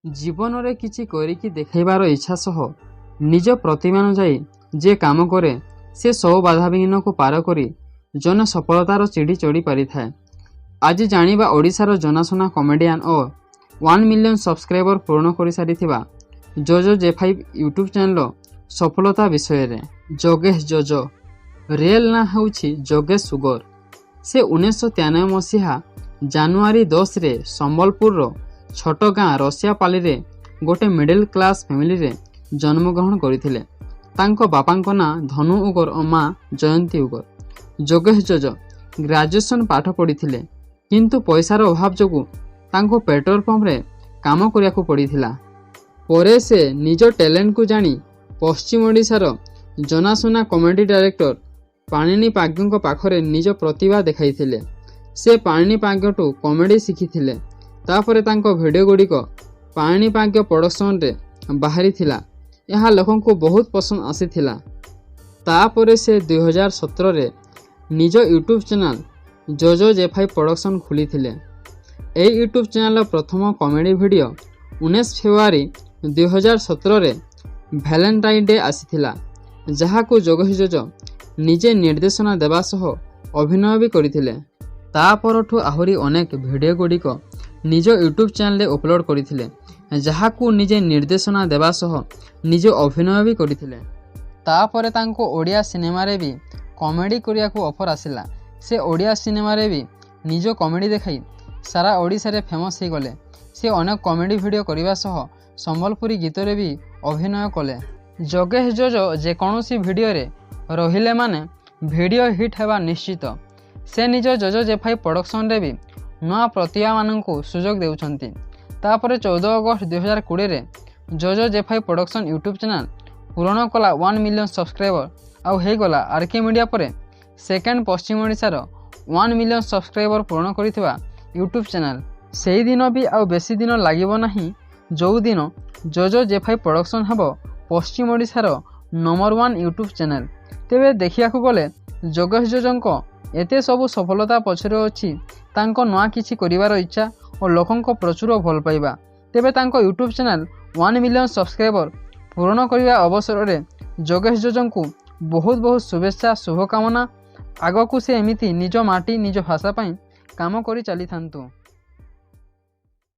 ଜୀବନରେ କିଛି କରିକି ଦେଖାଇବାର ଇଚ୍ଛା ସହ ନିଜ ପ୍ରତିଭାନୁଯାୟୀ ଯିଏ କାମ କରେ, ସେ ସବୁ ବାଧାବିଘ୍ନକୁ ପାର କରି ଜଣେ ସଫଳତାର ସିଢ଼ି ଚଢ଼ି ପାରିଥାଏ। ଆଜି ଜାଣିବା ଓଡ଼ିଶାର ଜଣାଶୁଣା କମେଡ଼ିଆନ୍ ଓ 1 ମିଲିୟନ୍ ସବସ୍କ୍ରାଇବର ପୂରଣ କରିସାରିଥିବା ଜୋଜୋ ଜେ ଫାଇଭ୍ ୟୁଟ୍ୟୁବ୍ ଚ୍ୟାନେଲର ସଫଳତା ବିଷୟରେ। ଯୋଗେଶ ଜୋଜୋ ରିଏଲ୍ ନାଁ ହେଉଛି ଯୋଗେଶ ସୁଗର। ସେ 1993 ମସିହା ଜାନୁଆରୀ 10ରେ ସମ୍ବଲପୁରର ଛୋଟ ଗାଁ ରସିଆପାଲିରେ ଗୋଟେ ମିଡିଲ୍ କ୍ଲାସ୍ ଫ୍ୟାମିଲିରେ ଜନ୍ମଗ୍ରହଣ କରିଥିଲେ। ତାଙ୍କ ବାପାଙ୍କ ନାଁ ଧନୁ ଉଗର ଓ ମା ଜୟନ୍ତୀ ଉଗର। ଯୋଗେଶ ଜୋଜୋ ଗ୍ରାଜୁଏସନ୍ ପାଠ ପଢ଼ିଥିଲେ, କିନ୍ତୁ ପଇସାର ଅଭାବ ଯୋଗୁଁ ତାଙ୍କୁ ପେଟ୍ରୋଲ ପମ୍ପରେ କାମ କରିବାକୁ ପଡ଼ିଥିଲା। ପରେ ସେ ନିଜ ଟ୍ୟାଲେଣ୍ଟକୁ ଜାଣି ପଶ୍ଚିମ ଓଡ଼ିଶାର ଜଣାଶୁଣା କମେଡି ଡାଇରେକ୍ଟର ପାଣିନି ପାଜ୍ଞଙ୍କ ପାଖରେ ନିଜ ପ୍ରତିଭା ଦେଖାଇଥିଲେ। ସେ ପାଣିନି ପାଜ୍ଞଠୁ କମେଡି ଶିଖିଥିଲେ। ତାପରେ ତାଙ୍କ ଭିଡ଼ିଓ ଗୁଡ଼ିକ ପାଣିନି ପାଜ୍ଞ ପ୍ରଡକ୍ସନରେ ବାହାରିଥିଲା। ଏହା ଲୋକଙ୍କୁ ବହୁତ ପସନ୍ଦ ଆସିଥିଲା। ତାପରେ ସେ 2017ରେ ନିଜ ୟୁଟ୍ୟୁବ୍ ଚ୍ୟାନେଲ୍ ଜୋଜୋ ଜେ ଫାଇଭ୍ ପ୍ରଡକ୍ସନ୍ ଖୋଲିଥିଲେ। ଏହି ୟୁଟ୍ୟୁବ୍ ଚ୍ୟାନେଲର ପ୍ରଥମ କମେଡି ଭିଡ଼ିଓ 19 ଫେବୃଆରୀ 2017ରେ ଭ୍ୟାଲେଣ୍ଟାଇନ୍ ଡେ ଆସିଥିଲା, ଯାହାକୁ ଯୋଗେଶ ଜୋଜୋ ନିଜେ ନିର୍ଦ୍ଦେଶନା ଦେବା ସହ ଅଭିନୟ ବି କରିଥିଲେ। ତା ପରଠୁ ଆହୁରି ଅନେକ ଭିଡ଼ିଓ ଗୁଡ଼ିକ ନିଜ ୟୁଟ୍ୟୁବ୍ ଚ୍ୟାନେଲରେ ଅପଲୋଡ଼ କରିଥିଲେ, ଯାହାକୁ ନିଜେ ନିର୍ଦ୍ଦେଶନା ଦେବା ସହ ନିଜେ ଅଭିନୟ ବି କରିଥିଲେ। ତାପରେ ତାଙ୍କୁ ଓଡ଼ିଆ ସିନେମାରେ ବି କମେଡ଼ି କରିବାକୁ ଅଫର୍ ଆସିଲା। ସେ ଓଡ଼ିଆ ସିନେମାରେ ବି ନିଜ କମେଡ଼ି ଦେଖାଇ ସାରା ଓଡ଼ିଶାରେ ଫେମସ୍ ହେଇଗଲେ। ସେ ଅନେକ କମେଡ଼ି ଭିଡ଼ିଓ କରିବା ସହ ସମ୍ବଲପୁରୀ ଗୀତରେ ବି ଅଭିନୟ କଲେ। ଯୋଗେଶ ଜୋଜୋ ଯେକୌଣସି ଭିଡ଼ିଓରେ ରହିଲେ ମାନେ ଭିଡ଼ିଓ ହିଟ୍ ହେବା ନିଶ୍ଚିତ। ସେ ନିଜ ଜୋଜୋ ଜେ ଫାଇଭ୍ ପ୍ରଡକ୍ସନରେ ବି ନୂଆ ପ୍ରତିଭାମାନଙ୍କୁ ସୁଯୋଗ ଦେଉଛନ୍ତି। ତାପରେ 14 ଅଗଷ୍ଟ 2020ରେ ଜୋଜୋ ଜେ ଫାଇଭ୍ ପ୍ରଡକ୍ସନ୍ ୟୁଟ୍ୟୁବ୍ ଚ୍ୟାନେଲ୍ ପୂରଣ କଲା 1 ମିଲିୟନ୍ ସବସ୍କ୍ରାଇବର ଆଉ ହେଇଗଲା ଆର୍ କେ ମିଡ଼ିଆ ପରେ ସେକେଣ୍ଡ ପଶ୍ଚିମ ଓଡ଼ିଶାର 1 ମିଲିୟନ୍ ସବସ୍କ୍ରାଇବର ପୂରଣ କରିଥିବା ୟୁଟ୍ୟୁବ୍ ଚ୍ୟାନେଲ୍। ସେଇଦିନ ବି ଆଉ ବେଶୀ ଦିନ ଲାଗିବ ନାହିଁ, ଯେଉଁଦିନ ଜୋଜୋ ଜେ ଫାଇଭ୍ ପ୍ରଡକ୍ସନ୍ ହେବ ପଶ୍ଚିମ ଓଡ଼ିଶାର ନମ୍ବର ୱାନ୍ ୟୁଟ୍ୟୁବ୍ ଚ୍ୟାନେଲ୍। ତେବେ ଦେଖିବାକୁ ଗଲେ ଯୋଗେଶ ଜୋଜୋଙ୍କ ଏତେ ସବୁ ସଫଳତା ପଛରେ ଅଛି ତାଙ୍କ ନୂଆ କିଛି କରିବାର ଇଚ୍ଛା ଓ ଲୋକଙ୍କ ପ୍ରଚୁର ଭଲ ପାଇବା। ତେବେ ତାଙ୍କ ୟୁଟ୍ୟୁବ୍ ଚ୍ୟାନେଲ୍ 1 ମିଲିୟନ୍ ସବସ୍କ୍ରାଇବର ପୂରଣ କରିବା ଅବସରରେ ଯୋଗେଶ ଜୋଜୋଙ୍କୁ ବହୁତ ବହୁତ ଶୁଭେଚ୍ଛା, ଶୁଭକାମନା। ଆଗକୁ ସେ ଏମିତି ନିଜ ମାଟି, ନିଜ ଭାଷା ପାଇଁ କାମ କରି ଚାଲିଥାନ୍ତୁ।